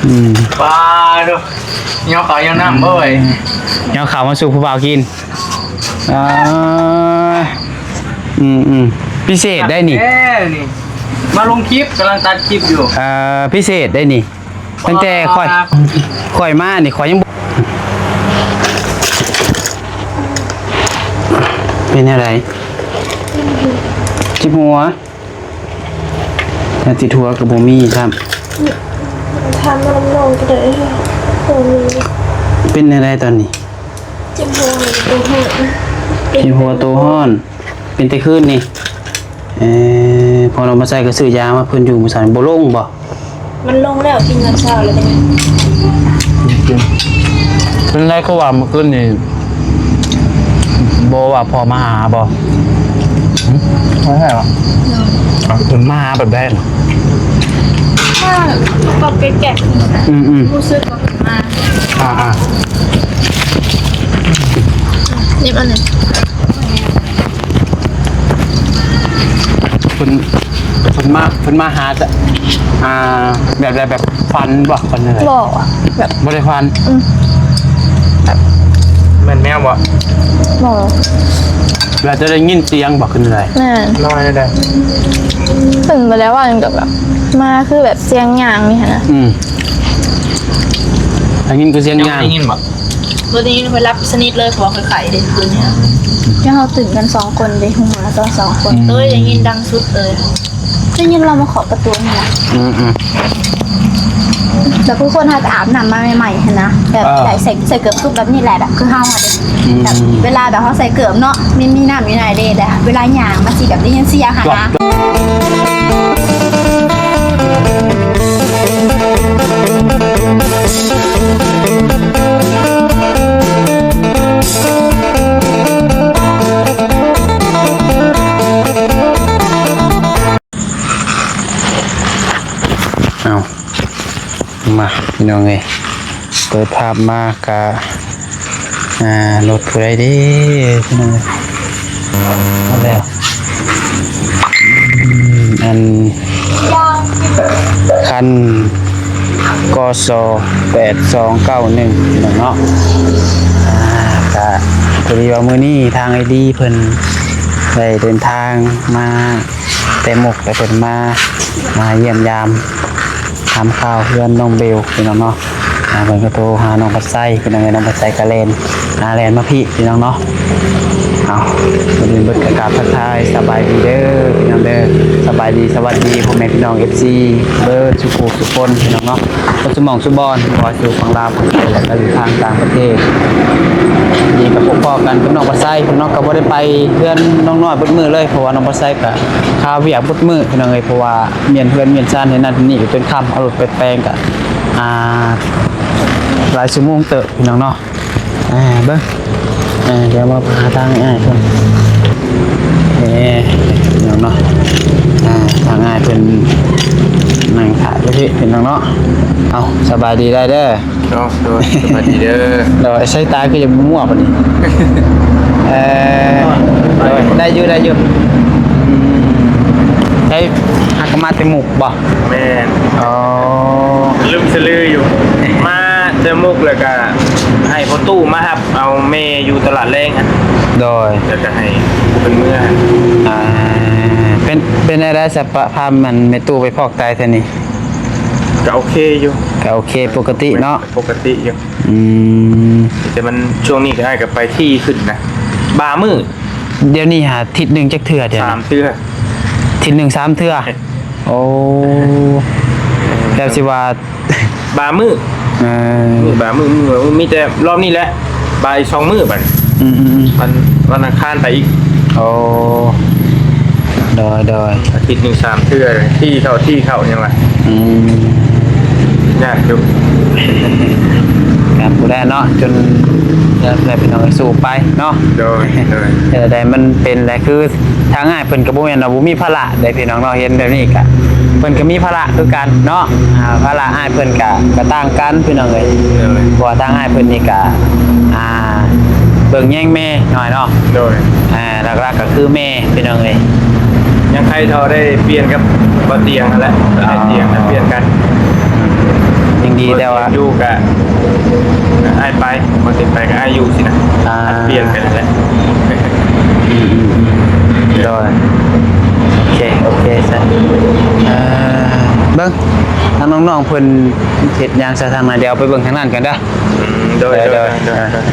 ອືມ ປາໂທ້ ຍໍເຂົ້າຍໍນ້ຳບໍ່ເອີຍ? ຍໍເຂົ້າມາສູ່ຜູ້ບ່າວກິນ. ອ່າ ອືມໆ ພິເສດໄດ໋ນີ້ ແທ້ນີ້ ມາລົງຄລິບ ກຳລັງຕັດຄລິບຢູ່. ເອີ ພິເສດໄດ໋ນີ້ ຕັ້ງແຕ່ຂ້ອຍ ຂ້ອຍມານີ້ ຂ້ອຍຍັງບໍ່ ເປັນແນວໃດ? ເຈັບຫົວ. ແນວຕິດຫົວກໍບໍ່ມີຊ້ຳ. ຖາມນ້ອງກໍໄດ້. ເປັນແນວໃດຕອນນີ້? ເຈັບຫົວໂຕຮ້ອນ. ເຈັບຫົວໂຕຮ້ອນ. ເປັນແຕ່ຄືນນີ້. ເອີ ພໍນ້ອງມາໃສ່ກໍຊື້ຢາມາເພິ່ນຢູ່ມື້ເຊົ້ານີ້ ບໍ່ລົງບໍ່? ມັນລົງແລ້ວ ກິນຕອນເຊົ້າແລ້ວເດ້. ເປັນໄດ ຄືວ່າມື້ຄືນນີ້ ບໍ່ວ່າພໍ່ມາຫາບໍ່? ຫຶ? ບໍ່ໃຊ່ຫວາ? ເພິ່ນມາຫາແບບໃດ? ມາແບບກອກແກກ. ອືມໆ ຮູ້ສຶກວ່າເພິ່ນມາ. ອ່າໆ ນີ້ອັນນີ້ ເພິ່ນ ເພິ່ນມາ ເພິ່ນມາຫາ ອ່າ ແບບໃດ ແບບຝັນບໍ່? ຝັນຈັ່ງໃດ? ບໍ່ ແບບ ບໍ່ໄດ້ຝັນ. ອືມ ແມ່ນແມວບໍ່? ບໍ່. ແລ້ວຈະໄດ້ຍິນສຽງບໍ່ ຄືໃດ? ແມ່ນ. ນ້ອຍໃດ? ເພິ່ນບໍ່ໄດ້ເວົ້າຫຍັງ ກໍແບບ ມາຄືແບບສຽງຍ່າງນີ້ຫັ້ນນະ. ອືມ ໄດ້ຍິນຄືສຽງຍ່າງ. ໄດ້ຍິນບໍ່? ບໍ່ໄດ້ຍິນ ຂ້ອຍຫຼັບສະໜິດເລີຍ ເພາະວ່າຂ້ອຍໄຂ້ເດ້ຄືນນີ້. ແລ້ວເຮົາຕື່ນກັນສອງຄົນເດ້ ຮູ້ມາຕອນສອງຄົນ. ອືມ ໂດຍໄດ້ຍິນດັງສຸດເລີຍ ໄດ້ຍິນລາວມາເຄາະປະຕູນີ້ນະ. ອືມໆ ແບບຄືຄົນເຮົາໄປອາບນ້ຳມາໃໝ່ໆຫັ້ນນະ ແບບ ເອີ ໃສ່ ໃສ່ເກີບສຸກແບບນີ້ແຫຼະ ແບບຄືເຮົາຫັ້ນເດ້. ອືມ ແບບເວລາແບບເຮົາໃສ່ເກີບເນາະ ມີ ມີນ້ຳຢູ່ໃນເດ້ ແຕ່ເວລາຍ່າງມັນຊິແບບໄດ້ຍິນສຽງຫັ້ນນະ. ເອົາ ມາພີ່ນ້ອງເອີຍ ເປີດພາບມາກະ ອ່າ ລົດຜູ້ໃດເດ້ພີ່ນ້ອງເອີຍ? ຮອດແລ້ວ ອືມ ອັນ ຄັນ ກສ ແປດສອງເກົ້າໜຶ່ງ ພີ່ນ້ອງເນາະ. ອ່າ ກະ ພໍດີວ່າມື້ນີ້ທາງອ້າຍດີເພິ່ນໄດ້ເດີນທາງມາ ແຕ່ມຸກ ແຕ່ເພິ່ນມາ ມາຢ້ຽມຢາມ ຖາມຂ່າວເຮືອນນ້ອງເບວ ພີ່ນ້ອງເນາະ. ອ່າ ເພິ່ນກໍໂທຫານ້ອງພັດໄຊ ພີ່ນ້ອງເອີຍ ນ້ອງພັດໄຊກໍແລ່ນ ອ່າ ແລ່ນມາພີ້ ພີ່ນ້ອງເນາະ. ເອົາ ກ່ອນອື່ນເບິດກໍກາບທັກທາຍສະບາຍດີເດີ ພີ່ນ້ອງເດີ ສະບາຍດີ ສະຫວັດດີພໍ່ແມ່ພີ່ນ້ອງ ເອັຟຊີ ເບິດສູ່ຜູ້ສູ່ຄົນ ພີ່ນ້ອງເນາະ. ເບິດສູ່ໝ່ອງສູ່ບ່ອນ ບໍ່ວ່າຢູ່ຝັ່ງລາວ ຝັ່ງໄທ ແລະ ກໍຢູ່ທາງຕ່າງປະເທດ. ນີ້ກໍພົບພໍ້ກັນກັບນ້ອງປາໄຊເນາະ ກໍບໍ່ໄດ້ໄປເຮືອນນ້ອງນ້ອຍເບິດມື້ເລີຍ ເພາະວ່ານ້ອງປາໄຊກໍຄາວຽກເບິດມື້ ພີ່ນ້ອງເອີຍ ເພາະວ່າມ້ຽນເຮືອນມ້ຽນຊານ ເຮັດນັ້ນເຮັດນີ້ ເປັນຄ່ຳ ເອົາລົດໄປແປງກໍ ອ່າ ຫຼາຍຊົ່ວໂມງເຕີບ ພີ່ນ້ອງເນາະ. ອ່າ ເບິ່ງ ອ່າ ດຽວມາຫາທາງອ້າຍເພິ່ນ ເອີ ພີ່ນ້ອງເນາະ. ອ່າ ທາງອ້າຍເພິ່ນນັ່ງຖ້າຢູ່ພີ້ ພີ່ນ້ອງເນາະ. ເອົາ ສະບາຍດີໄດ້ເດີ. ເນາະ ໂດຍ ສະບາຍດີເດີ. ໂດຍ ສາຍຕາຄືຈະມົວປານນີ້. ເອີ ໂດຍ ໄດ້ຢູ່ ໄດ້ຢູ່. ອືມ ໄດ້ ຫາກະມາແຕ່ມຸກບໍ່? ແມ່ນ. ອໍ ລືມສະລືຢູ່ ມາແຕ່ມຸກ ແລ້ວກະໃຫ້ພໍ່ຕູ້ມາຮັບເອົາແມ່ຢູ່ຕະຫຼາດແລງຫັ້ນ. ໂດຍ ແລ້ວກະໃຫ້ເພິ່ນເມືອ. ອ່າ ເປັນ ເປັນແນວໃດສະ ພາ ພາແມ່ຕູ້ໄປຟອກໄຕເທື່ອນີ້? ກະໂອເຄຢູ່ ກະໂອເຄ ປົກກະຕິເນາະ ປົກກະຕິຢູ່. ອືມ ແຕ່ມັນຊ່ວງນີ້ກໍ ອ້າຍກໍໄປຖີ່ຂຶ້ນນະ ບາງມື້. ດຽວນີ້ຫາທິດໜຶ່ງຈັກເທື່ອ? ດຽວນີ້ສາມເທື່ອ. ທິດໜຶ່ງສາມເທື່ອ. ໂອ້ ແບບຊິວ່າບາງມື້. ເອີ ບາງມື້ ມື້ ມີແຕ່ລອບນີ້ແຫຼະ ບາງອີກສອງມື້ບັດ. ອືມໆໆ ວັນ ວັນອັງຄານໄປອີກ. ໂອ້ ໂດຍໆ ອາທິດໜຶ່ງສາມເທື່ອ ທີ່ເຂົ້າ ທີ່ເຂົ້າຫຍັງວະ. ອືມ ຍາກຢູ່ ຍາກຢູ່ແຫຼະເນາະ ຈົນ ແລ້ວ ແລ້ວພີ່ນ້ອງກໍສູ້ໄປເນາະ. ໂດຍ ໂດຍ ເຮັດໃດມັນເປັນແຫຼະ ຄືທາງອ້າຍເພິ່ນກໍບໍ່ແມ່ນວ່າບໍ່ມີພາລະເດ້ພີ່ນ້ອງເນາະ ເຫັນແບບນີ້ກະ ເພິ່ນກໍມີພາລະຄືກັນເນາະ. ອ່າ ພາລະອ້າຍເພິ່ນກະ ກະຕ່າງກັນພີ່ນ້ອງເອີຍ. ໂດຍ ເພາະວ່າທາງອ້າຍເພິ່ນນີ້ກະ ອ່າ ເບິ່ງແຍງແມ່ໜ້ອຍເນາະ. ໂດຍ ອ່າ ຫຼັກໆກໍຄືແມ່ພີ່ນ້ອງເອີຍ. ຍັງໃຄ່ເທົ່າໄດ້ປ່ຽນກັບບໍ່ຕຽງຫັ້ນແຫຼະ ໄດ້ຕຽງ ອ່າ ປ່ຽນກັນ. ຍັງດີ ແຕ່ວ່າ ບໍ່ເຫັນຢູ່ກະອ້າຍໄປ ບໍ່ເຫັນໄປກະອ້າຍຢູ່ຊີ້ນະ ອ່າ ຜັດປ່ຽນກັນນັ້ນແຫຼະ. ອືມໆໆ ໂດຍ ໂອເຄ ໂອເຄຊະ. ເອີ ເບິ່ງທາງນ້ອງໆເພິ່ນເຮັດຫຍັງຊະທາງນັ້ນ ດຽວໄປເບິ່ງທາງນັ້ນກັນເດີ. ອືມ ໂດຍ ໂດຍ ໂດຍ ໂດຍ ໂດຍ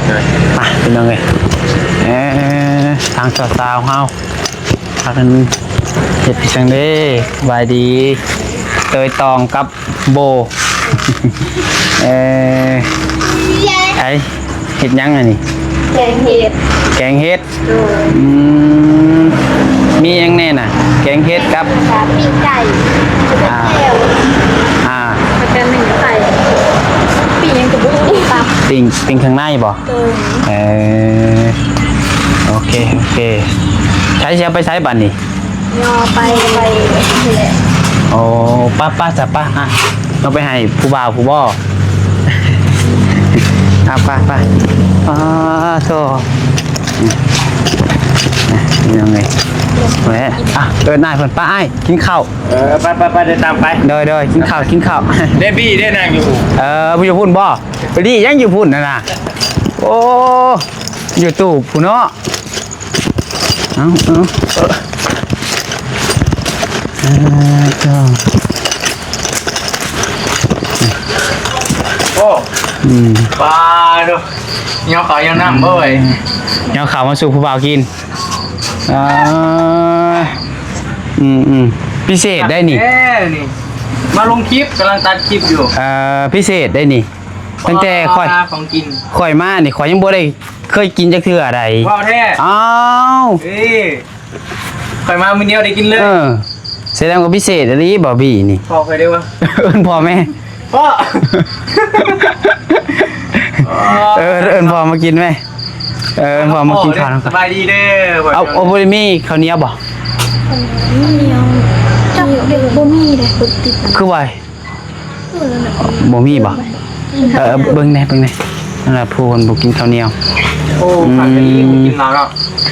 ໂດຍ ມາ ພີ່ນ້ອງເອີຍ ເອີ ທາງສາວໆເຮົາ ພາກັນເຮັດຈັ່ງໃດ? ສະບາຍດີ ເຕີຍຕອງກັບໂບ ເອີ ໃຜເຮັດຫຍັງອັນນີ້? ແກງເຫັດ ແກງເຫັດ. ໂດຍ ອືມ ມີຫຍັງແດ່ນະ? ແກງເຫັດກັບ ແລ້ວກະປີ້ງໄກ່ ອ່າ ແຈ່ວ ອ່າ ແລ້ວກະໜຶ້ງໄຂ່ ປີ້ງຫຍັງກະບໍ່ຮູ້ ປີ້ງ ປີ້ງເຄື່ອງໃນບໍ່? ໂດຍ ເອີ ໂອເຄ ໂອເຄ. ໃສຊິເອົາໄປໃສບາດນີ້? ຍໍໄປ ໄປນີ້ແຫຼະ. ໂອ້ ປະ ປະຊະ ປະ ອ່ະ ເອົາໄປໃຫ້ຜູ້ບ່າວຜູ້ບໍ່? ອ່ະ ໄປ ໄປ. ປາໂທ້ ພີ່ນ້ອງເອີຍ ແຫຼະ ອ່ະ ເອີ້ນອ້າຍເພິ່ນ ໄປ ອ້າຍ ກິນເຂົ້າ. ເອີ ໄປ ໄປ ໄປ ດຽວຕາມໄປ. ໂດຍ ໂດຍ ກິນເຂົ້າ ກິນເຂົ້າ. ເບບີ້ເດ້ ນັ່ງຢູ່ ເອີ ຢູ່ພຸ້ນບໍ່? ເບບີ້ຍັງຢູ່ພຸ້ນຫັ້ນນະ. ໂອ້ ຢູ່ຕູ້ພຸ້ນເນາະ. ເອົາ ເອົາ ເອີ ເອີ ເຈົ້າ ໂອ້ ອືມ ປາໂທ້ ຍໍເຂົ້າຍໍນ້ຳບໍ່ເອີຍ? ຍໍເຂົ້າມາສູ່ຜູ້ບ່າວກິນ. ອ່າ ອືມໆ ພິເສດໄດ໋ນີ້ ແທ້ນີ້ ມາລົງຄລິບ ກຳລັງຕັດຄລິບຢູ່. ເອີ ພິເສດໄດ໋ນີ້ ຕັ້ງແຕ່ຂ້ອຍ ຂອງກິນ ຂ້ອຍມານີ້ ຂ້ອຍຍັງບໍ່ໄດ້ເຄີຍກິນຈັກເທື່ອໃດ. ເວົ້າແທ້? ອ້າວ ເອີ ຂ້ອຍມາມື້ດຽວໄດ້ກິນເລີຍ. ເອີ ສະແດງວ່າພິເສດອີ່ຫຼີບໍບີ້ນີ້. ພໍ່ຂ້ອຍເດ້ວະ ເອີ້ນພໍ່ແມ່ ພໍ່ ເອີ ເອີ້ນພໍ່ມາກິນແມ. ເອີ ເອີ້ນພໍ່ມາກິນເຂົ້ານຳກັນ. ສະບາຍດີເດີ. ເອົາ ເອົາ ບໍ່ໄດ້ມີເຂົ້າໜຽວບໍ່? ເຂົ້າໜຽວ ເຈົ້າ ບໍ່ມີເດ້ ບໍ່ຕິດ. ຄືວ່າ ບໍ່ມີບໍ່? ເອີ ເບິ່ງແດ່ ເບິ່ງແດ່ ນັ້ນລະ ຜູ້ເພິ່ນບໍ່ກິນເຂົ້າໜຽວ. ໂອ້ ອືມ ຂາດໄປນີ້ບໍ່ກິນແລ້ວເນາະ.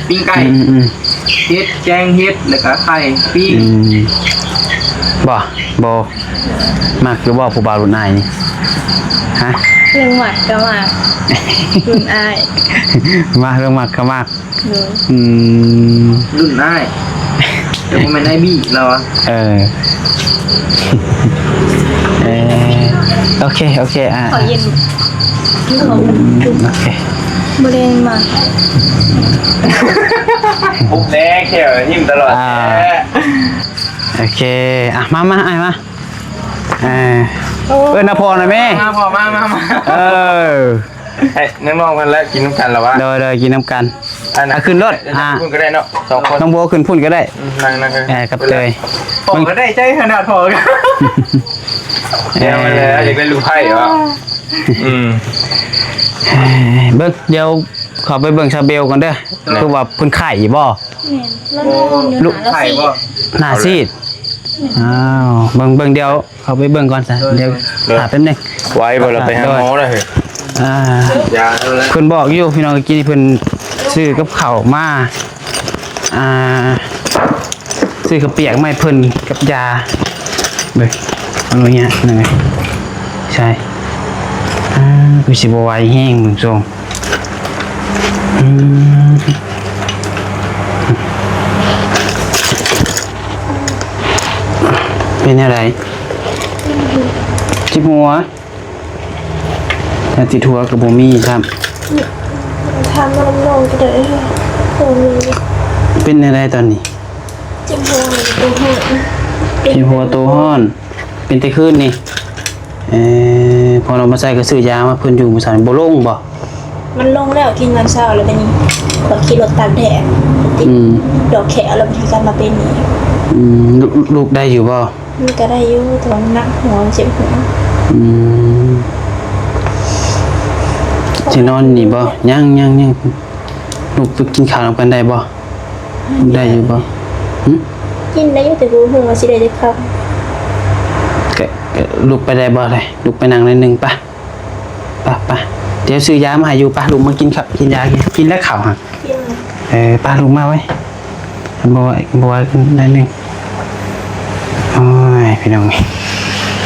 ປີ້ງໄກ່ ອືມໆ ເຫັດ ແກງເຫັດ ແລ້ວກະໄຂ່ປີ້ງ. ອືມ ບໍ່ ບໍ່ ມັກຢູ່ບໍ່ຜູ້ບ່າວລຸ້ນອ້າຍນີ້? ຮະ ເລື່ອງມັກກະມັກ ລຸ້ນອ້າຍ ມາ ເລື່ອງມັກກະມັກ. ໂດຍ ອືມ ລຸ້ນອ້າຍ ແຕ່ບໍ່ແມ່ນອ້າຍບີລາວອະ. ເອີ ເອີ ໂອເຄ ໂອເຄ ອ່າ ຂໍເຢັນ ຂໍເຢັນ ໂອເຄ ບໍ່ໄດ້ມາ ປຸບແດ່ ແຂ້ວຍິ້ມຕະຫຼອດ ອ່າ ແທ້. ໂອເຄ ອ່ະ ມາ ມາ ອ້າຍມາ ເອີ ເອີ້ນນະພໍ່ນະແມ່ ມາພໍ່ ມາ ມາ ມາ ເອີ ໃຫ້ນ້ອງໆເພິ່ນແລະກິນນຳກັນລະວະ. ໂດຍໆ ກິນນຳກັນ. ອ່ະ ຂຶ້ນລົດ ອ່າ ຂຶ້ນພຸ້ນກະໄດ້ເນາະ ສອງຄົນ ນ້ອງໂບຂຶ້ນພຸ້ນກະໄດ້. ອືມ ນັ່ງໆ ເອີ ກັບເຕີຍ ພໍ່ກະໄດ້ໃຈຂະໜາດພໍ່ກະ ເອີ ຢາກໄດ້ລູກໃພ້ຫວາ. ອືມ ເບິ່ງ ດຽວເຂົ້າໄປເບິ່ງຊາເບວກ່ອນເດີ. ຄືວ່າເພິ່ນໄຂ້ບໍ່? ແມ່ນ ລາວນອນຢູ່ ລູກ ໜ້າຊີດ ໜ້າຊີດ. ອ້າວ ເບິ່ງ ເບິ່ງ ດຽວ ເຂົ້າໄປເບິ່ງກ່ອນຊະ ໂດຍ ດຽວ ໂດຍ ຖ້າແປັບໜຶ່ງ. ໄວບໍ່ລະ ໄປຫາໝໍລະເຮີ້ຍ. ອ່າ ເພິ່ນບອກຢູ່ພີ່ນ້ອງ ກີ້ນີ້ເພິ່ນຊື້ກັບເຂົ້າມາ ອ່າ ຊື້ເຂົ້າປຽກມາໃຫ້ເພິ່ນກັບຢາ. ເບິ່ງ ອະນຸຍາດໜ່ອຍ ໃຊ່ ອ່າ ຄືຊິບໍ່ໄຫວແຮງເບິ່ງຊົງ. ອືມ ເປັນແນວໃດ? ເຈັບຫົວ? ຖ້າຕິດຫົວກໍບໍ່ມີຊ້ຳ. ຖາມນ້ອງໆກໍໄດ້ ບໍ່ມີ. ເປັນແນວໃດຕອນນີ້? ເຈັບຫົວໂຕຮ້ອນ. ເຈັບຫົວໂຕຮ້ອນ ເປັນແຕ່ຄືນນີ້. ເອີ ພໍນ້ອງມາໃສ່ກໍຊື້ຢາມາເພິ່ນຢູ່ມື້ເຊົ້ານີ້ ບໍ່ລົງບໍ່? ມັນລົງແລ້ວ ກິນຕອນເຊົ້າແລ້ວບາດນີ້ ຂ້ອຍຂີ່ລົດຕາກແດດ ຕິດ ອືມ ດອກແຂ້ວ ແລ້ວບາດນີ້ກັບມາເປັນອີກ. ອືມ ລຸກ ລຸກໄດ້ຢູ່ບໍ່? ມັນກະໄດ້ຢູ່ ແຕ່ວ່າມັນໜັກຫົວ ມັນເຈັບຫົວ. ອືມ ຊິນອນນີ້ບໍ່? ຍັງ ຍັງ ຍັງ ລຸກໄປກິນເຂົ້ານຳກັນໄດ້ບໍ່? ໄດ້ຢູ່ບໍ່? ຫຶ? ກິນໄດ້ຢູ່ ແຕ່ບໍ່ຮູ້ວ່າຊິໄດ້ຈັກຄຳ. ກະ ກະລຸກໄປໄດ້ບໍ່? ໄດ້ ລຸກໄປນັ່ງໜ້ອຍໜຶ່ງປະ. ປະ ປະ ດຽວຊື້ຢາມາໃຫ້ຢູ່. ປະ ລຸກມາກິນເຂົ້າ ກິນຢາ ກິນ ກິນແລ້ວເຂົ້າຫັ້ນ. ກິນ. ເອີ ປະ ລຸກມາໄວ ບໍ່ໄວ ບໍ່ໄວໜ້ອຍໜຶ່ງ. ໂອ້ຍ ພີ່ນ້ອງ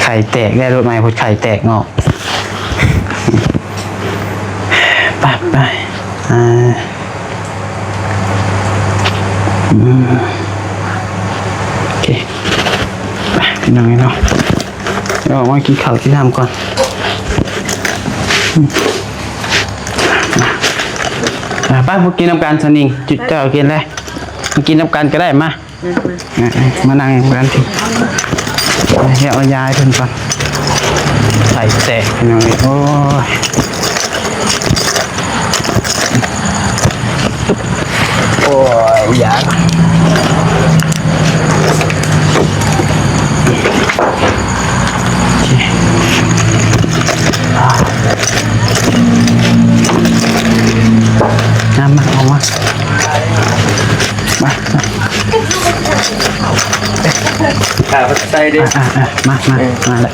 ໄຂ່ແຕກແລ້ວ ລົດໃໝ່ພຸ້ນໄຂ່ແຕກເນາະ. ໄປ ໄປ ອ່າ ອືມ ໂອເຄ ໄປ ພີ່ນ້ອງເນາະ ດຽວອອກມາກິນເຂົ້າກິນນ້ຳກ່ອນ. ອ່າ ໄປ ມາກິນນຳກັນຊະນິງ ຈຸດເຈົ້າກິນເລີຍ ມາກິນນຳກັນກໍໄດ້ ມາ. ມາ ມາ ມານັ່ງນຳກັນ ດຽວເອົາຢາໃຫ້ເພິ່ນກ່ອນ. ໄຂ່ແຕກ ພີ່ນ້ອງເອີຍ ໂອ້ຍ ໂອ້ຍ ຢາກ ມາ ມາ ເອົາມາ ມາ ມາ ອ່າ ໃສ່ເດ້ ອ່າ ອ່າ ມາ ມາ ເອີ ມາແລ້ວ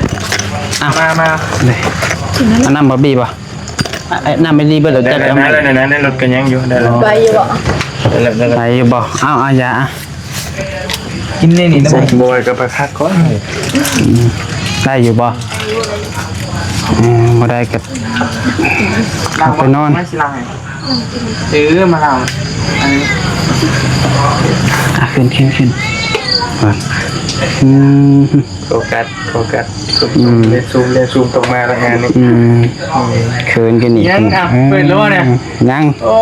ເອົາ ມາ ມາ ເດ້ ເອົານ້ຳບາບີບໍ່? ອ່ະ ເອີ ນ້ຳບາບີເບິດແລ້ວ ຈັດເອົາໃໝ່ ໃນ ໃນ ໃນລົດກໍຍັງຢູ່ ໄດ້ແລ້ວ ໄຫວຢູ່ບໍ່? ໄດ້ແລ້ວ ໄດ້ແລ້ວ ໄຫວຢູ່ບໍ່? ເອົາ ເອົາຢາ ອ່ະ ກິນໃນນີ້ນະ ບໍ່ ບໍ່ໄຫວກໍໄປພັກກ່ອນ ອືມ ໄດ້ຢູ່ບໍ່? ເອີ ບໍ່ໄດ້ກໍເອົາໄປນອນ ເອີ ມາເລົ່າ ອັນນີ້ ອ່ະ ຂຶ້ນ ຂຶ້ນ ຂຶ້ນ ອືມ ໂຟກັສ ໂຟກັສ ຊູມ ອືມ ເລນຊູມ ເລນຊູມຕົກມາແລ້ວງານນີ້ ອືມ ອືມ ເຂີນກັນອີກ ຍັງ ອ່ະ ເປີດແລ້ວບໍ່ນີ້? ອືມ ຍັງ ໂອ້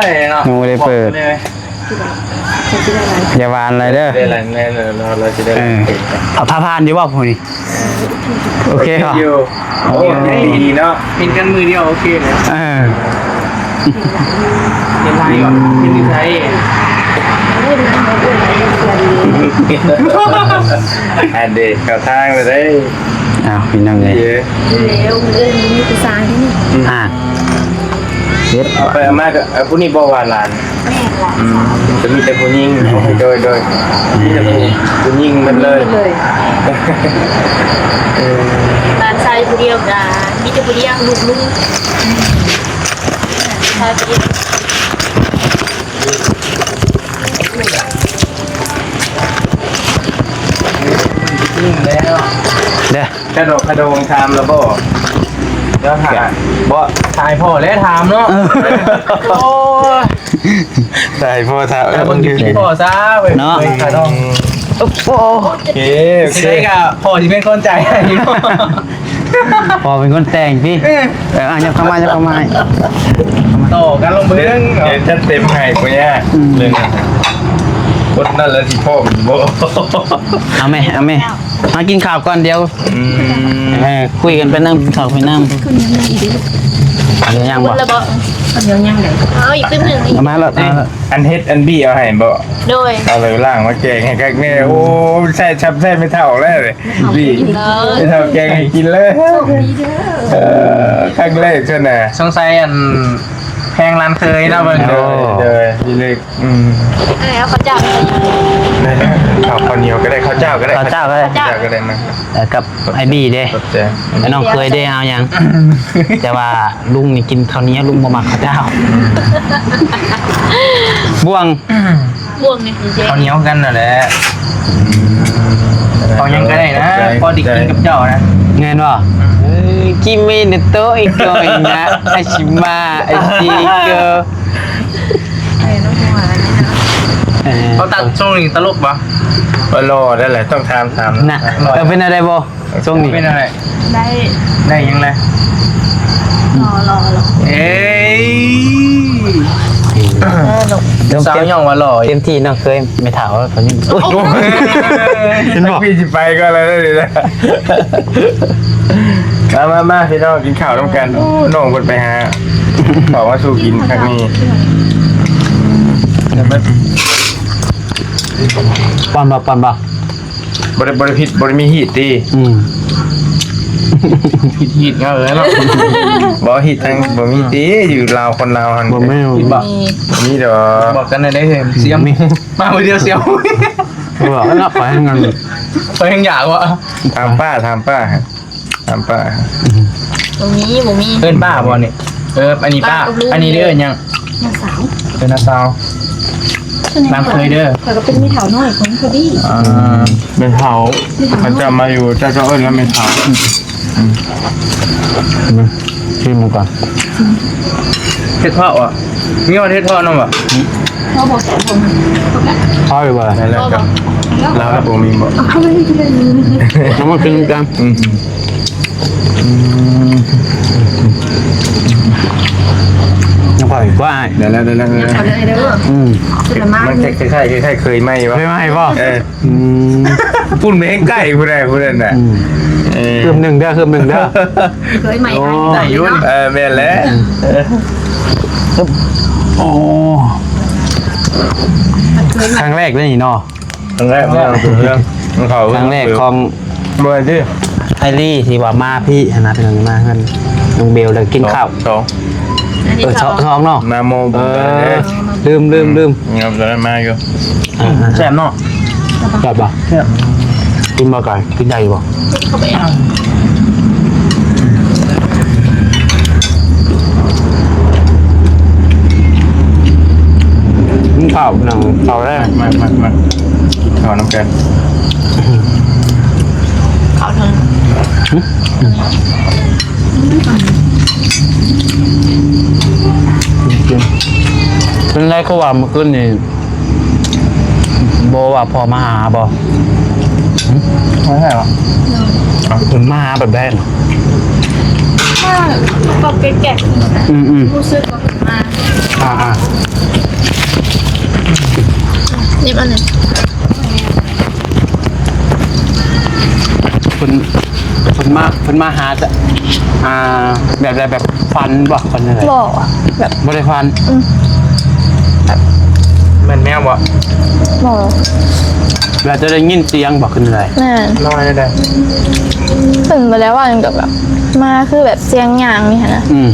ຍເນາະ ຍັງບໍ່ໄດ້ເປີດ ຢ່າຫວານຫຼາຍເດີ ໄດ້ຫຼາຍແນ່ ເອີ ເອົາ ຖ້າຜ່ານຢູ່ບໍ່ຜູ້ນີ້? ໂອເຄບໍ່? ໂອ້ ດີເນາະ ເຫັນກັນມື້ດຽວໂອເຄເລີຍ ເອີ ເຫັນໄທບໍ່? ເຫັນຢູ່ໃສ? ອັນເດ ເຂົ້າທາງແລ້ວເດ້ ອ້າວ ພີ່ນ້ອງເອີຍ ເອີ ມື້ອື່ນມີຜູ້ຊາຍເດ້ນີ້ ອ່າ ເຮັດ ເອົາໄປເອົາມາກໍ ເອົາ ຜູ້ນີ້ບໍ່ວ່າຫຼານ ແມ່ນລະ ອືມ ຈະມີແຕ່ຜູ້ຍິງ ໂດຍ ໂດຍ ມີແຕ່ຜູ້ ຜູ້ຍິງໝົດເລີຍ ເອີ ຫຼານຊາຍຜູ້ດຽວກະມີແຕ່ຜູ້ດຽວ ລູກໆ ຊາຍຜູ້ດຽວ ເດີ ຂະໂດງ ຂະໂດງ ຖາມລະບໍ່? ແລ້ວຖ້າ ບໍ່ ຖ້າໃຫ້ພໍ່ແຫຼະຖາມເນາະ ເອີ ໂອ້ຍ ຖ້າໃຫ້ພໍ່ຖາມ ເອີ ເບິ່ງຄລິບພໍ່ຊະເວີຍ ເນາະ ເອີ ໂອ້ ໂອເຄ ໂອເຄ ຊິໄດ້ກະພໍ່ຊິເປັນຄົນຈ່າຍໃຫ້ ພໍ່ເປັນຄົນແຕ່ງຕິ ເອີ ເອີ ຍົກເຂົ້າມາ ຍົກເຂົ້າມາ ຕໍ່ກັນລອງເບິ່ງ ດຽວຈັດເຕັມໃຫ້ ບໍ່ຍາກ ອືມ ເລື່ອງນັ້ນ ຄົນນັ້ນລະຊິພ້ອມຢູ່ບໍ່ ເອົາແມ່ ເອົາແມ່ ມາກິນເຂົ້າກ່ອນ ດຽວ ອືມ ເອີ ຄຸຍກັນໄປນຳ ກິນເຂົ້າໄປນຳ ເອົາຫຍັງບໍ່? ເອົາອີກຕື່ມໜຶ່ງ ເອົາມາໂລດ ເອົາ ອັນເຮັດອັນບີເອົາໃຫ້ບໍ່? ໂດຍ ເອົາເລີຍ ລ້າງມາແກງໃຫ້ຄັກແນ່ ໂອ້ ໃຊ້ ຊຳໃຊ້ແມ່ເຖົ້າແລ້ວ ບີ ແມ່ເຖົ້າແກງໃຫ້ກິນເລີຍ ເອີ ຄັ້ງແລກຊັ້ນນະ ສົງໄສອັນ ແພງຫຼານເຂີຍເນາະ ເບິ່ງ ໂດຍ ໂດຍ ພີ່ເລັກ ອືມ ເອີ ເອົາເຂົ້າເຈົ້າ ເຂົ້າ ເຂົ້າໜຽວກໍໄດ້ ເຂົ້າເຈົ້າກໍໄດ້ ເຂົ້າເຈົ້າກໍໄດ້ ເຂົ້າເຈົ້າກໍໄດ້ມາ ເອີ ກັບອ້າຍບີເດ້ ຂອບໃຈ ແລະນ້ອງເຂີຍເດ້ ເອົາຫຍັງ? ແຕ່ວ່າລຸງນີ້ກິນເຂົ້າໜຽວ ລຸງບໍ່ມັກເຂົ້າເຈົ້າ ບ່ວງ ບ່ວງນີ້ ເຂົ້າໜຽວຄືກັນນັ້ນແຫຼະ ເຂົ້າຫຍັງກໍໄດ້ນະ ພໍໄດ້ກິນກັບເຈົ້ານະ ແມ່ນບໍ່? ອືມ ເອີຍ ກິເມເນໂຕະ ອີໂກະ ອີນະ ອາຊິມະ ອາຊິໂກະ ເອີ ເຂົາຕັດຊົງນີ້ຕະຫຼົກບໍ່? ເອີ ຫຼໍ່ນັ້ນແຫຼະ ຕ້ອງຖາມ ຖາມນະ ເອີ ເປັນແນວໃດບໍ່? ຊົງນີ້ເປັນແນວໃດ? ໄດ້ ໄດ້ຫຍັງແລະ? ຫຼໍ່ ຫຼໍ່ ຫຼໍ່ ເອີຍ ເອີ ສາວຍ້ອງວ່າຫຼໍ່ ເຕັມທີ່ເນາະ ເຄີຍ ແມ່ເຖົ້າເຂົານີ້ ໂອ້ຍ ເຫັນບໍ່? ພີ່ຊິໄປກ່ອນແລ້ວເດ້ ມາ ມາ ມາ ພີ່ນ້ອງກິນເຂົ້ານຳກັນ ໂອ້ ນ້ອງເພິ່ນໄປຫາເຂົ້າມາສູ່ກິນຄັກນີ້ ປ້ອນບໍ່? ປ້ອນບໍ່? ບໍ່ໄດ້ ບໍ່ໄດ້ຜິດ ບໍ່ໄດ້ມີຮີດຕິ? ອືມ ຜິດຮີດເອົາເລີຍເນາະ ບໍ່ຮີດທັງ ບໍ່ມີຕິ ຢູ່ລາວ ຄົນລາວຫັ້ນ ບໍ່ມີ ມີບໍ່? ມີດອກ ບອກກັນແດ່ເຮີ້ຍ ສຽມ ມີ ມາມື້ດຽວສຽມ ບໍ່ເນາະ ໄປທາງນັ້ນ ໄປທາງຢາກບໍ່? ຖາມປ້າ ຖາມປ້າ ຖາມປ້າ ບໍ່ມີ ບໍ່ມີ ເອີ້ນປ້າບໍ່ນີ້? ເອີ ອັນນີ້ປ້າ ປ້າກັບລຸງ ອັນນີ້ເອີ້ນຫຍັງ? ນ້າສາວ ເປັນນ້າສາວ ນາມເຄີຍເດີ ຂ້ອຍກໍເປັນແມ່ເຖົ້ານ້ອຍຂອງພໍດີ ອ່າ ແມ່ເຖົ້າ ແມ່ເຖົ້ານ້ອຍ ເຂົາເຈົ້າມາຢູ່ ເຈົ້າ ເຈົ້າເອີ້ນວ່າແມ່ເຖົ້າ ອືມ ອືມ ຊີມມັນກ່ອນ ເຫັດເຜາະຫວາ? ມີຮອດເຫັດເຜາະນຳຫວາ? ເຮົາບໍ່ແຊບບໍ່ ເອົາຢູ່ບໍ່? ນັ້ນແຫຼະ ເອົາບໍ່? ລາວລະບໍ່ມີບໍ່? ເອົາ ເອົາມາກິນນຳກັນ ອືມ. ອືມ ຍັງພໍອີກວ່າ ໄດ້ແລ້ວ ໄດ້ແລ້ວ ໄດ້ແລ້ວ ອືມ ມັນຄ້າຍໆ ຄ້າຍໆ ເຄີຍໃໝ່ວະ ເຄີຍໃໝ່ບໍ່? ເອີ ອືມ ພຸ້ນແມ່ງໃກ້ ຜູ້ໃດຜູ້ນັ້ນນະ ອືມ ເອີ ຄືບໜຶ່ງເດີ ຄືບໜຶ່ງເດີ ເຄີຍໃໝ່ ໂອ້ ໄດ້ຢູ່ ເອີ ແມ່ນແຫຼະ ອືມ ໂອ້ ຄັ້ງແລກເດ້ນີ້ເນາະ. ຄັ້ງແລກ ເລື່ອງ ເລື່ອງ ເລື່ອງເຂົາ ຄັ້ງແລກຂອງ ບໍ່ແມ່ນຕິ ໄອລີທີ່ວ່າມາພີ້ຫັ້ນນະ ເພິ່ນມາເຮືອນນ້ອງເບວ ແລ້ວກິນເຂົ້າ ສອງ ເອີ ສອງ ສອງເນາະ ນາໂມ ເອີ ລືມ ລືມ ລືມ ອືມ ຕອນນັ້ນມາຢູ່ ອ່າໆ ແຊບເນາະ ແຊບບໍ່? ແຊບ ກິນບໍ່ກ່ອຍ? ກິນໄດ້ຢູ່ບໍ່? ກິນເຂົ້າ ໜັງເຂົ້າແລ້ວ ມາ ມາ ມາ ກິນເຂົ້ານຳກັນ ເຂົ້າເທິງ ຫຶ? ເປັນໄດ ຄືວ່າມື້ຄືນນີ້ ບໍ່ວ່າພໍ່ມາຫາບໍ່? ຫຶ? ບໍ່ໃຊ່ຫວາ? ເພິ່ນມາຫາແບບໃດ? ມາກໍແກະໆ ອືມໆ ຮູ້ສຶກວ່າເພິ່ນມາ ອ່າໆ ນີ້ອັນນີ້ ເພິ່ນ ເພິ່ນມາ ເພິ່ນມາຫາ ອ່າ ແບບໃດ ແບບຝັນບໍ່? ຝັນຈັ່ງໃດ? ບໍ່ ແບບ ບໍ່ໄດ້ຝັນ ອືມ ແບບ ແມ່ນແມວບໍ່? ບໍ່ ແລ້ວຈະໄດ້ຍິນສຽງບໍ່? ຄືຈັ່ງໃດ? ແມ່ນ ລອຍໄດ້ ເພິ່ນບໍ່ໄດ້ເວົ້າຫຍັງ ກໍແບບ ມາຄືແບບສຽງຍ່າງນີ້ຫັ້ນນະ ອືມ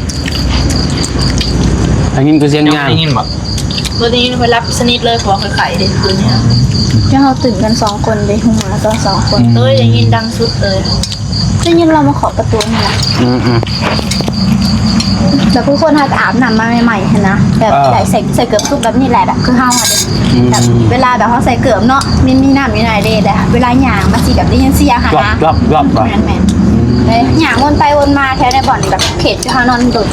ໄດ້ຍິນຄືສຽງຍ່າງ ໄດ້ຍິນບໍ່? ບໍ່ໄດ້ຍິນ ຂ້ອຍຫຼັບສະໜິດເລີຍ ເພາະວ່າຂ້ອຍໄຂ້ເດ້ຄືນນີ້ ແລ້ວເຮົາຕື່ນກັນສອງຄົນເດ້ ຮູ້ມາຕອນສອງຄົນ ອືມ ເອີຍ ໄດ້ຍິນດັງສຸດເລີຍ ໄດ້ຍິນລາວມາເຄາະປະຕູຫັ້ນນະ ອືມໆ ແບບຄືຄົນເຮົາອາບນ້ຳມາໃໝ່ໆຫັ້ນນະ ແບບ ເອີ ໃສ່ ໃສ່ເກີບຊຸບແບບນີ້ແຫຼະ ແບບຄືເຮົາຫັ້ນເດ້ ອືມ ແບບເວລາແບບເຮົາໃສ່ເກີບເນາະ ມັນມີນ້ຳຢູ່ໃນເດ້ ແຕ່ເວລາຍ່າງມັນຊິແບບໄດ້ຍິນສຽງຫັ້ນນະ ແບບ ອືມ ແມ່ນໆ ເອີຍ ຍ່າງວົນໄປວົນມາແຖວໃນບ່ອນແບບເຂດທີ່ເຮົານອນໂດນ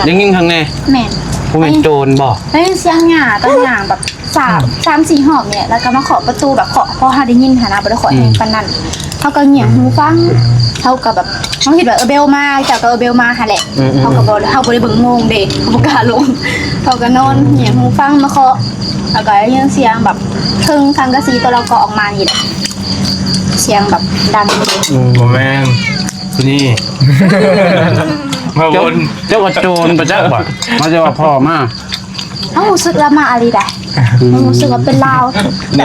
ໄດ້ຍິນຂ້າງໃນ ແມ່ນ ບໍ່ແມ່ນໂຈນບໍ່? ໄດ້ຍິນສຽງຍ່າງຕອນຍ່າງແບບ ສາມ ສາມສີ່ຮອບນີ້ແຫຼະ ແລ້ວກໍມາເຄາະປະຕູແບບເຄາະພໍເຮົາໄດ້ຍິນຫັ້ນນະ ບໍ່ໄດ້ເຄາະແຮງປານນັ້ນ ອືມ ເຮົາກໍຫງຽງຫູຟັງ ເຮົາກໍແບບ ເຮົາຄິດວ່າ ເອີ ເບວມາ ເຈົ້າກໍ ເອີ ເບວມາຫັ້ນແຫຼະ ອືມໆ ເຮົາກໍບໍ່ ເຮົາບໍ່ໄດ້ເບິ່ງໂມງເດ້ ເຮົາບໍ່ກ້າລົງ ເຮົາກໍນອນຫງຽງຫູຟັງມາເຄາະ ແລ້ວກໍໄດ້ຍິນສຽງແບບເທິງສັງກະສີຕົວລາວກໍອອກມານີ້ແຫຼະ ສຽງແບບດັງ ອືມ ບໍ່ແມ່ນ ຜູ້ນີ້ ມາວົນ ເຈົ້າ ເຈົ້າວ່າໂຈນປະຈັກບໍ່? ມາ ເຈົ້າວ່າພໍ່ມາ ເຮົາຮູ້ສຶກລາວມາອີ່ຫຼີໃດ ອືມ ເຮົາຮູ້ສຶກວ່າເປັນລາວ ນີ້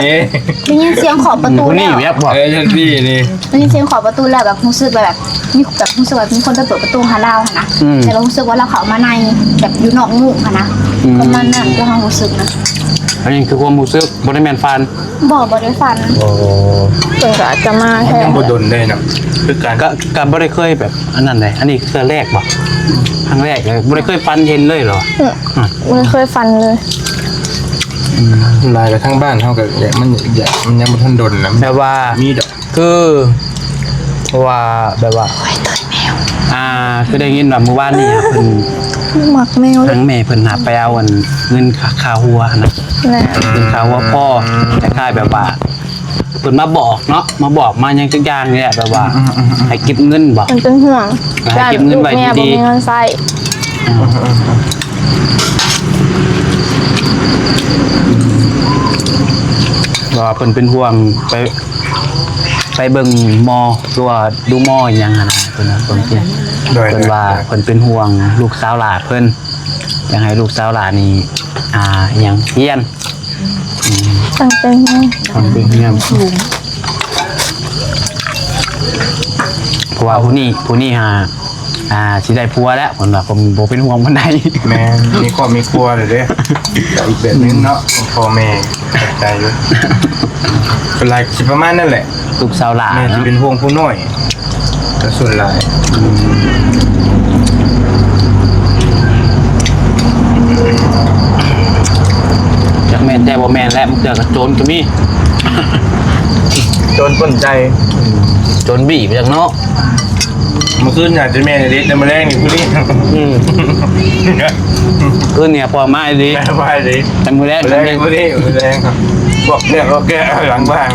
ໄດ້ຍິນສຽງເຄາະປະຕູ ຜູ້ນີ້ ແລ້ວ ແວບບໍ່? ເອີ ຈັ່ງຊີ້ນີ້ ໄດ້ຍິນສຽງເຄາະປະຕູແລ້ວແບບຮູ້ສຶກວ່າແບບ ມີແບບຮູ້ສຶກວ່າມີຄົນໄປເປີດປະຕູໃຫ້ລາວຫັ້ນນະ ອືມ ແຕ່ວ່າຮູ້ສຶກວ່າລາວເຂົ້າມາໃນ ແບບຢູ່ນອກມຸ້ງຫັ້ນນະ ອືມ ປະມານນັ້ນ ທີ່ເຮົາຮູ້ສຶກນະ ອັນນີ້ຄືຄວາມຮູ້ສຶກ ບໍ່ໄດ້ແມ່ນຝັນ ບໍ່ ບໍ່ໄດ້ຝັນ ໂອ້ ເພິ່ນກໍອາດຈະມາແທ້ ຍັງບໍ່ດົນເດ້ເນາະ ຄືກັນ ກໍ ກໍບໍ່ໄດ້ເຄີຍແບບອັນນັ້ນເດ້ ອັນນີ້ເທື່ອແລກບໍ່? ຄັ້ງແລກເລີຍ ບໍ່ໄດ້ເຄີຍຝັນເຫັນເລີຍເຫາ? ອືມ ອືມ ບໍ່ໄດ້ເຄີຍຝັນເລີຍ ອືມ ຫຼາຍກະທາງບ້ານເຮົາກໍຢາກ ມັນຢາກ ມັນຍັງບໍ່ທັນດົນນະ ແບບວ່າມີດອກ ຄື ເພາະວ່າແບບວ່າ ໂອ້ຍ ເຕີນແມວ ອ່າ ຄືໄດ້ຍິນວ່າມື້ວານນີ້ເພິ່ນ ມັກແມວເດ້ ທາງແມ່ເພິ່ນຫາໄປເອົາອັນເງິນຄ່າ ຄ່າຫົວຫັ້ນນະ ແມ່ນ ເງິນຄ່າຫົວພໍ່ ຄ້າຍໆແບບວ່າ ເພິ່ນມາບອກເນາະ ມາບອກມາຫຍັງຈັກຢ່າງນີ້ແຫຼະ ແບບວ່າ ອືມໆໆໆ ໃຫ້ເກັບເງິນບໍ ເພິ່ນເປັນຫ່ວງ ໃຫ້ເກັບເງິນໄວ້ດີໆ ຢ້ານລູກເມຍບໍ່ມີເງິນໃຊ້ ອືມ ອືມໆໆ ວ່າເພິ່ນເປັນຫ່ວງ ໄປ ໄປເບິ່ງໝໍ ຫຼືວ່າດູໝໍອີ່ຫຍັງຫັ້ນນະ ເພິ່ນວ່າ ເພິ່ນວ່າເພິ່ນເປັນຫ່ວງລູກສາວຫຼ້າເພິ່ນ ຢາກໃຫ້ລູກສາວຫຼ້ານີ້ ອ່າ ອີ່ຫຍັງ ຮຽນ ອືມ ຕັ້ງໃຈຮຽນ ຕັ້ງໃຈຮຽນ ເພາະວ່າຜູ້ນີ້ ຜູ້ນີ້ຫາ ອ່າ ຊິໄດ້ຜົວແລ້ວ ເພິ່ນວ່າ ເພິ່ນບໍ່ເປັນຫ່ວງປານໃດ ແມ່ນ ມີຄອບມີຄົວແລ້ວເດ້ ກໍອີກແບບໜຶ່ງເນາະ ພໍ່ແມ່ເຂົ້າໃຈຢູ່ ສ່ວນຫຼາຍຊິປະມານນັ້ນແຫຼະ ລູກສາວຫຼ້າ ແມ່ຊິເປັນຫ່ວງຜູ້ນ້ອຍ ກໍສ່ວນຫຼາຍ ອືມ ອືມ ແຕ່ບໍ່ແມ່ນແຫຼະ ບາງເທື່ອກໍໂຈນກໍມີ ໂຈນປົນໃຈ ໂຈນບີບຈັກເນາະ. ມື້ຄືນອາດຈະແມ່ນອີ່ຫຼີ ແຕ່ມື້ແລງນີ້ຜູ້ນີ້ ອືມ ຄືນນີ້ພໍມາອີ່ຫຼີ ແມ່ນມາອີ່ຫຼີ ແຕ່ມື້ແລງ ມື້ແລງນີ້ຜູ້ນີ້ ມື້ແລງ ບອກແກ້ວ ບອກແກ້ວຫຼັງບ້ານ.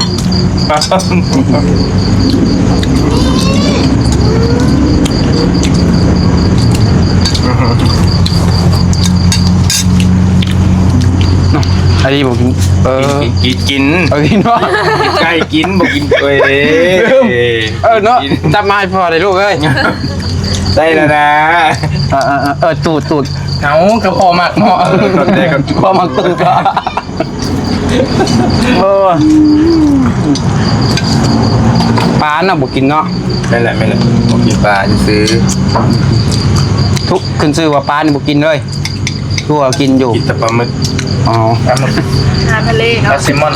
ອັນນີ້ບໍ່ກິນ ເອີ ກິນ ກິນ ກິນ ເອີ ກິນເນາະ ກິນໄກ່ກິນ ບໍ່ກິນ ເອີຍ ເອີເນາະ ຈັບມາໃຫ້ພໍ່ໄດ້ລູກເອີຍ ໄດ້ແລ້ວນະ ເອີ ເອີ ຕູດ ຕູດ ເອົາ ກໍພໍ່ມັກເນາະ ເອີ ຕອນແລກກໍ ພໍ່ມັກຕູດ. ໂອ້ ປານະບໍ່ກິນເນາະ ແມ່ນແຫຼະ ແມ່ນແຫຼະ ບໍ່ກິນປາຊື່ໆ ທຸກ ຂຶ້ນຊື່ວ່າປານີ້ບໍ່ກິນເລີຍ ຄືວ່າກິນຢູ່ ກິນແຕ່ປາໝຶກ ອໍ ປາໝຶກ ອາຫານທະເລເນາະ ປາແຊມອນ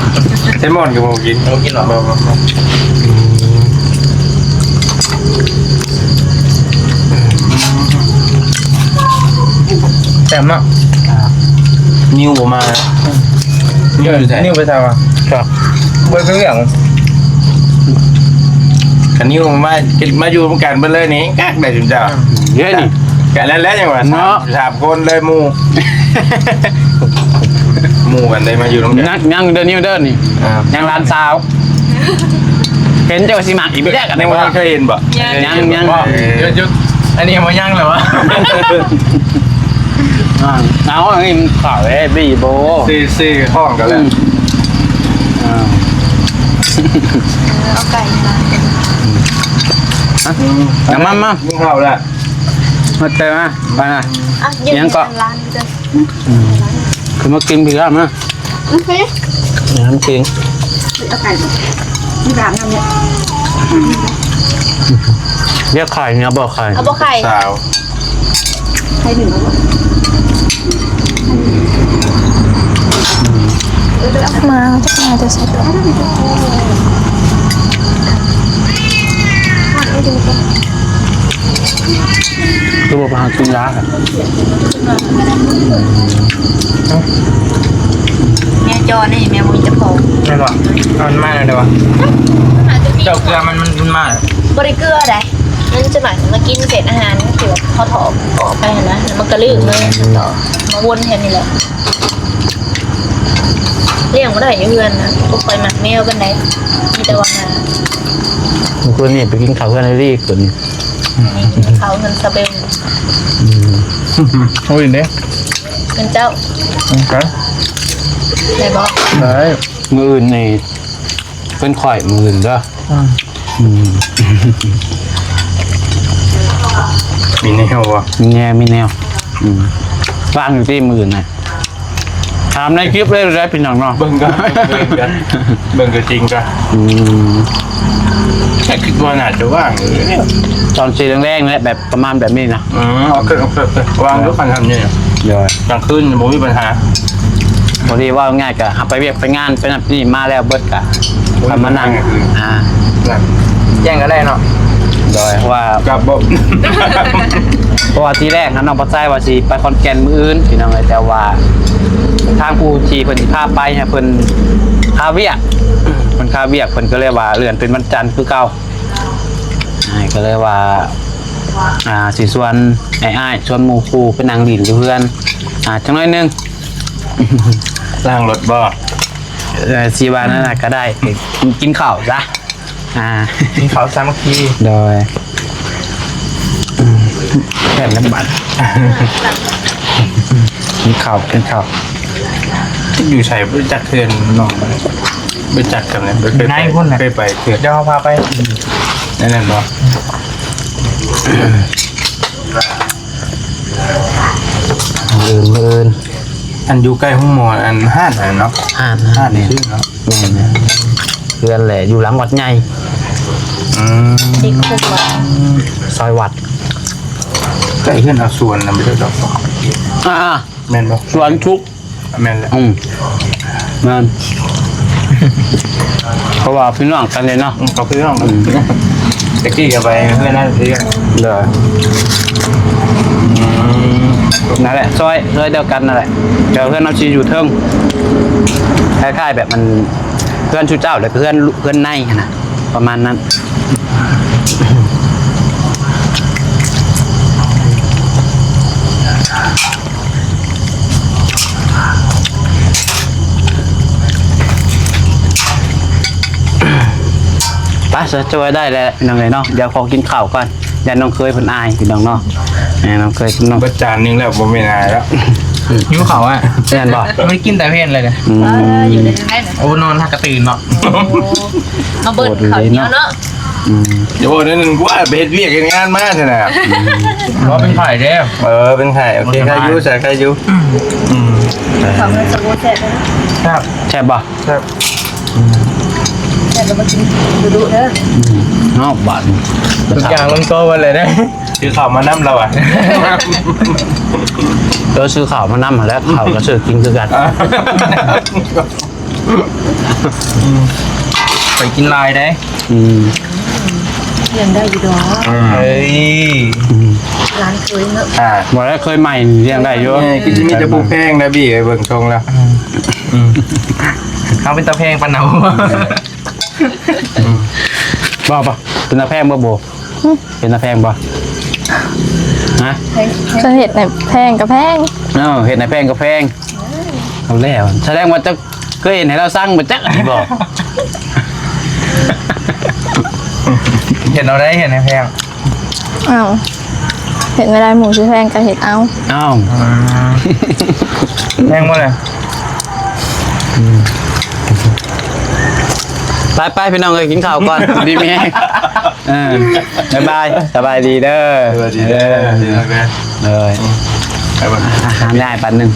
ແຊມອນກໍບໍ່ກິນ ບໍ່ກິນເນາະ ບໍ່ ບໍ່ ບໍ່ ແຊບເນາະ ນິວບໍ່ມາ ນິວຢູ່ໃສ ນິວໄປໃສວະ ຄັບ ບໍ່ໄດ້ເລື່ອງ ຄັນນິວມາ ມາຢູ່ນຳກັນເບິດເລີຍນີ້ ຄັກໄດ໋ຊຸມເຈົ້າ ເອີ ນີ້ ກະນັ້ນແຫຼະ ຫຍັງວ່າ ເນາະ ສາມ ສາມຄົນເລີຍໝູ່ ໝູ່ກັນໄດ້ມາຢູ່ນຳກັນ ຍັງ ຍັງເດີ ນິວເດີນີ້ ອ່າ ຍັງຫຼານສາວ ເຫັນເຈົ້າຊິມັກອີກແລ້ວ ຍັງບໍ່ເຄີຍເຫັນບໍ່? ຍັງ ຍັງ ຍັງ ເອີ ຢຸດ ຢຸດ ອັນນີ້ບໍ່ຍັງແລ້ວວະ ອ່າ ເອົາ ອັນນີ້ມັນຂາວເດ້ ບີໂບ ຊື້ ຊື້ຫ້ອງກັນແລ້ວ ອືມ ອ່າ ເອົາໄກ່ມາ ຮະ ອືມ ເອົາມາ ມາ ກິນເຂົ້າແລ້ວ ມາເຕີມາ ມາ ອ່ະ ຍັງເກາະ ຮ້ານນີ້ເດີ ອືມ ຄືມາກິນພີ້ລະມາ ໂອເຄ ນ້ຳจริง ເອົາໄກ່ ທີ່ບາບນ້ຳເນຍ ເรียกไข่เนี่ย บอกไข่ เอาบ่ไข่ สาว ไข่หนึ่งเอาบ่ มาจักมาแต่ใส่ตัว ຄືບໍ່ພາກິນຢາ ແນວຈອນີ້ແມ່ບໍ່ມີເຈົ້າຂອງ ແມ່ນບໍ່? ເອົາມັນມາແລ້ວເດ້ວະ ເຈົ້າເກືອມັນ ມັນ ມັນມາ ບໍ່ໄດ້ເກືອໃດ ມັນຈະໝາຍເຖິງວ່າກິນເສດອາຫານທີ່ວ່າເຂົາຖອກອອກໄປຫັ້ນນະ ແລ້ວມັນກະລື່ນເລີຍ ຕໍ່ມາວົນແຖວນີ້ແຫຼະ ລ້ຽງບໍ່ໄດ້ຢູ່ເຮືອນນະ ບໍ່ຄ່ອຍມັກແມວປານໃດ ມີແຕ່ວ່າ ມື້ຄືນນີ້ໄປກິນເຂົ້າເຮືອນໄອ້ລີ້ຄືນນີ້ ເຂົ້າເຮືອນສະເບງ ອືມ ໂອ້ຍເດ້ ເງິນເຈົ້າ ອືມ ໄດ້ບໍ່? ໄດ້ ມື້ອື່ນນີ້ເປັນຂ້ອຍມື້ອື່ນເດີ ອືມ ອືມ ມີແນວບໍ່? ມີແນວ ມີແນວ ອືມ ວ່າງຢູ່ຕິມື້ອື່ນນະ ຖາມໃນຄລິບເລີຍໄດ້ພີ່ນ້ອງເນາະ ເບິ່ງກ່ອນ ເບິ່ງກ່ອນ ເບິ່ງຕົວຈິງກ່ອນ ອືມ ແຕ່ຄິດວ່າໜ້າຈະວ່າງຢູ່ເດ ຕອນສີແດງໆ ແຫຼະ ແບບປະມານແບບນີ້ນະ ອືມ ໂອເຄ ໂອເຄ ໂອເຄ ວ່າງຢູ່ຄັນທຳນີ້ ໂດຍ ກາງຄືນບໍ່ມີບັນຫາ ພໍດີເວົ້າງ່າຍກະເຮົາໄປວຽກໄປງານໄປນັ້ນໄປນີ້ມາແລ້ວເບິດກະ ໂອ້ຍ ກະມານັ່ງ ອ່າ ແຈ້ງກໍໄດ້ເນາະ ໂດຍ ເພາະວ່າ ກັບບໍ່ ເພາະວ່າທີແລກຫັ້ນນ້ອງປາໄຊວ່າຊິໄປຂອນແກ່ນມື້ອື່ນພີ່ນ້ອງເອີຍ ແຕ່ວ່າທາງຜູ້ທີ່ເພິ່ນຊິພາໄປຫັ້ນເພິ່ນຄາວຽກ ເພິ່ນຄາວຽກ ເພິ່ນກໍເລີຍວ່າເລື່ອນເປັນວັນຈັນຄືເກົ່າ ອ້າຍກໍເລີຍວ່າ ອ່າ ຊິຊວນອ້າຍໆ ຊວນໝູ່ຄູ່ໄປນັ່ງຫຼິ້ນຢູ່ເຮືອນ ອ່າ ຈັກໜ້ອຍໜຶ່ງ ລ້າງລົດບໍ່? ເອີ ຊິວ່ານັ້ນນະກໍໄດ້ ກິນ ກິນເຂົ້າຊະ ອ່າ ກິນເຂົ້າສາມັກຄີ ໂດຍ ແມ່ນລະບັດ ກິນເຂົ້າ ກິນເຂົ້າ ຢູ່ໃສບໍ່ຈັກເທື່ອນ້ອງ ບໍ່ຈັກກັນເລີຍ ບໍ່ເຄີຍໄປ ໃນພຸ້ນນະ ເຄີຍໄປເທື່ອ ດຽວເຮົາພາໄປ ແມ່ນບໍ່? ມື້ອື່ນ ມື້ອື່ນ ອັນຢູ່ໃກ້ໂຮງໝໍ ອັນຮ້ານຫັ້ນເນາະ ຮ້ານ ຮ້ານຊື່ເນາະ ແມ່ນໆ ເຮືອນແຫຼະ ຢູ່ຫຼັງວັດໃຫຍ່ ອືມ ຕິດຄຸກວັດ ຊອຍວັດ ໃກ້ເຮືອນອາສວນນະ ບໍ່ໄດ້ດອກ ອ່າໆ ແມ່ນບໍ່? ສວນທຸກ ແມ່ນແຫຼະ ອືມ ແມ່ນ ເພາະວ່າພີ່ນ້ອງກັນເດ້ເນາະ ອືມ ເຂົາພີ່ນ້ອງກັນ ອືມ ແຕ່ກີ້ກໍໄປເຮືອນນັ້ນຄືກັນ ໂດຍ ອືມ ນັ້ນແຫຼະ ຊອຍ ຊອຍດຽວກັນນັ້ນແຫຼະ ແຕ່ເຮືອນເຮົາຊິຢູ່ເທິງ ຄ້າຍໆ ແບບມັນ ເຮືອນຊຸເຈົ້າ ແລ້ວກໍເຮືອນ ເຮືອນໃນຫັ້ນນະ ປະມານນັ້ນ. ໄປ ສະ ຈອຍໄດ້ແລ້ວ ພີ່ນ້ອງເອີຍເນາະ ດຽວຂໍກິນເຂົ້າກ່ອນ ຢ້ານນ້ອງເຂີຍເພິ່ນອາຍ ພີ່ນ້ອງເນາະ. ແມ່ນ ນ້ອງເຂີຍ ນ້ອງ ເບິດຈານໜຶ່ງແລ້ວ ບໍ່ແມ່ນອາຍແລ້ວ ຫິວເຂົ້າອະ. ແມ່ນບໍ່? ບໍ່ໄດ້ກິນແຕ່ເພນເລີຍນະ. ອືມ ເອີ ຢູ່ໄດ້ຈັ່ງໃດນະ? ໂອ້ ນອນຫາກະຕື່ນເນາະ. ໂອ້ ມາເບິດເຂົ້າໜຽວເນາະ. ອືມ ຢ່າເວົ້າແນວນັ້ນ ກູວ່າໄປເຮັດວຽກເຮັດງານມາຊັ້ນນະ. ອືມ ບໍ່ເປັນໄຂ້ເດ້. ເອີ ເປັນໄຂ້ ໂອເຄ ບໍ່ສະບາຍ ໄຂ້ຢູ່ ໃສ່ໄຂ້ຢູ່. ອືມ ເຂົ້າເຮືອນສະໂບແຊບເດ້. ແຊບ ແຊບບໍ່? ແຊບ ແຊບແລ້ວມາກິນດຸໆເດີ. ອືມ ເນາະ ບາດນີ້ ທຸກຢ່າງລົງໂຕໝົດເລີຍເດ້. ຊື້ເຂົ້າມານຳລາວອະ. ເອີ ຊື້ເຂົ້າມານຳຫັ້ນແຫຼະ ເຂົ້າກໍຊື້ກິນຄືກັນ. ໄປກິນຫຼາຍເດ້. ອືມ ລ້ຽງໄດ້ຢູ່ດອກ. ອືມ ເອີຍ ອືມ ຫຼານເຂີຍເນາະ. ອ່າ ບໍ່ໄດ້ ເຂີຍໃໝ່ນີ້ລ້ຽງໄດ້ຢູ່. ເອີຍ ຄືຊິມີແຕ່ຜູ້ແພງນະບີ ເບິ່ງຊົງແລ້ວ. ອືມ ເຮົາເປັນຕາແພງປານເຮົາ. ອືມ ບໍ່ ບໍ່ ເປັນຕາແພງບໍ່ ໂບ? ເປັນຕາແພງບໍ່? ຮະ? ເຄີຍເຮັດໃຫ້ແພງກໍແພງ. ເອີ ເຮັດໃຫ້ແພງກໍແພງ. ເອີ ເອົາແລ້ວ ສະແດງວ່າເຈົ້າເຄີຍເຮັດໃຫ້ລາວຊັງບໍ່ຈັກ ນີ້ບໍ່? ເຮັດເອົາໄດ້ ເຮັດໃຫ້ແພງ. ອ້າວ ເຮັດແນວໃດ ໝູຊິແພງກໍເຮັດເອົາ. ອ້າວ ອືມ ແພງບໍ່ລະ? ອືມ ໄປໆ ພີ່ນ້ອງເອີຍ ກິນເຂົ້າກ່ອນ ດີມີແຮງ. ເອີ ບາຍບາຍ ສະບາຍດີເດີ. ສະບາຍດີເດີ ເອີ ເດີ ເອີ ອືມ ໄປເບິ່ງ ອາຫານໄດ້ປານໜຶ່ງ.